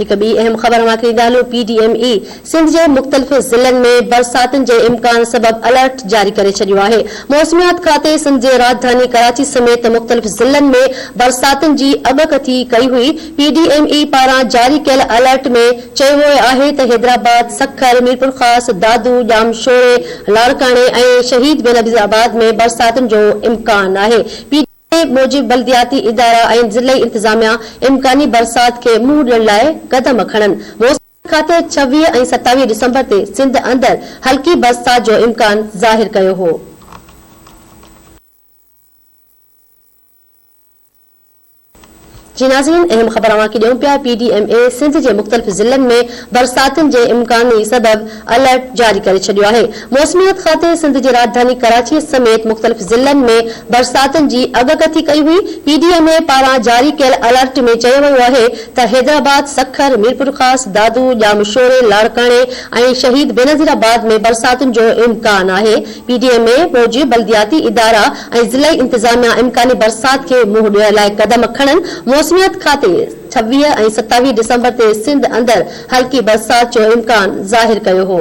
هڪ ٻي اهم خبر اوهان کي ڏيندا هلون P D M A Sindh جي مختلف ضلعن ۾ برساتن جي امڪان سبب الرٽ جاري ڪري ڇڏيو آهي. موسميات کاتي سنڌ جي راڄڌاني ڪراچي سميت مختلف ضلعن ۾ برساتن جي اڳڪٿي ڪئي هئي. پي ڊي ايم اي پاران جاري ڪيل الرٽ ۾ چيو ويو آهي ته حيدرآباد، سکر، ميرپورخاص، دادو، ڄامشوري، لاڙڪاڻي ۽ شهيد بينظيرآباد ۾ برساتن جو امڪان آهي. پي ڊي ايم اي موجب بلدياتي ادارا ۽ ضلعي انتظاميا امڪاني برسات کي منهن ڏيڻ لاء قدم کڻن. کاتي 26 ۽ 27 ڊسمبر تي سنڌ اندر هلڪي برسات جو امڪان ظاهر ڪيو هو. جي ناظرين اهم خبر اوهان کي ڏيون پيا P D M A Sindh جي مختلف ضلعن ۾ برساتن جي امڪاني سبب الرٽ جاري ڪري ڇڏيو آهي موسميات کاتي سنڌ جي راڄڌاني ڪراچي سميت مختلف ضلعن ۾ برساتن جي اڳڪٿي ڪئي هئي پي ڊي ايم اي پاران جاري ڪيل الرٽ ۾ چيو ويو آهي ته حيدرآباد، سکر، ميرپورخاص، دادو، ڄامشوري، لاڙڪاڻي ۽ شهيد بينظيرآباد ۾ برساتن جو امڪان آهي. پي ڊي ايم اي موجب بلدياتي ادارا ۽ ضلعي انتظاميا امڪاني برسات کي منهن ڏيڻ لاء قدم کڻن. موسميات کاتي 26 ۽ 27 ڊسمبر تي سنڌ اندر هلڪي برسات جو امڪان ظاهر ڪيو هو.